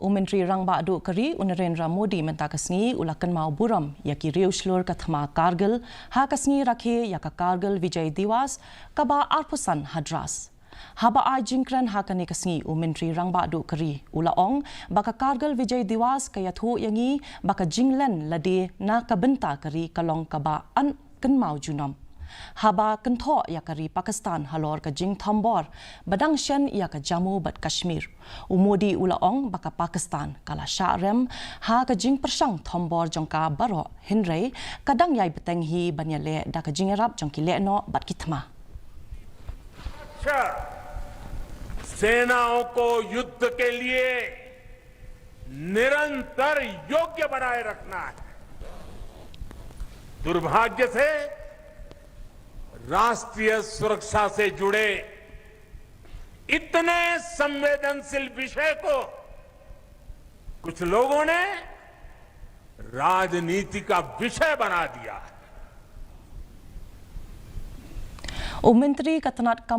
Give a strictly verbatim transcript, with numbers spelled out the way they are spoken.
U Myntri Rangbah Duh ka ri u Narendra Modi mynta ka sngi u la kynmaw burom ïa ki riew shlur ka thma Kargil ha ka sngi rakhe ïa ka Kargil Vijay Diwas kaba arphew san ha Dras. Haba ai jingkren ha kane ka sngi u Myntri Rangbah Duh ka ri u la ong ba ka Kargil Vijay Diwas ka ïathuh ïa ngi ba ka jinglen lade na ka bynta ka ri ka long kaba an kynmaw junom. Haba kynthoh ïa ka ri Pakistan halor ka jingthombor ba dang shen ïa ka Jammu bad Kashmir, u Modi u la ong ba ka Pakistan ka la shah rem ha ka jingpyrshang thombor jong ka baroh, hynrei ka dang ïai bteng hi ban ïaleh da ka jingïarap jong ki lehnoh bad ki thma. सेनाओं को युद्ध के लिए निरंतर योग्य बनाए रखना है। दुर्भाग्य से राष्ट्रीय सुरक्षा से जुड़े इतने संवेदनशील विषय को कुछ लोगों ने राजनीति का विषय बना दिया है। U Myntri ka tnat kam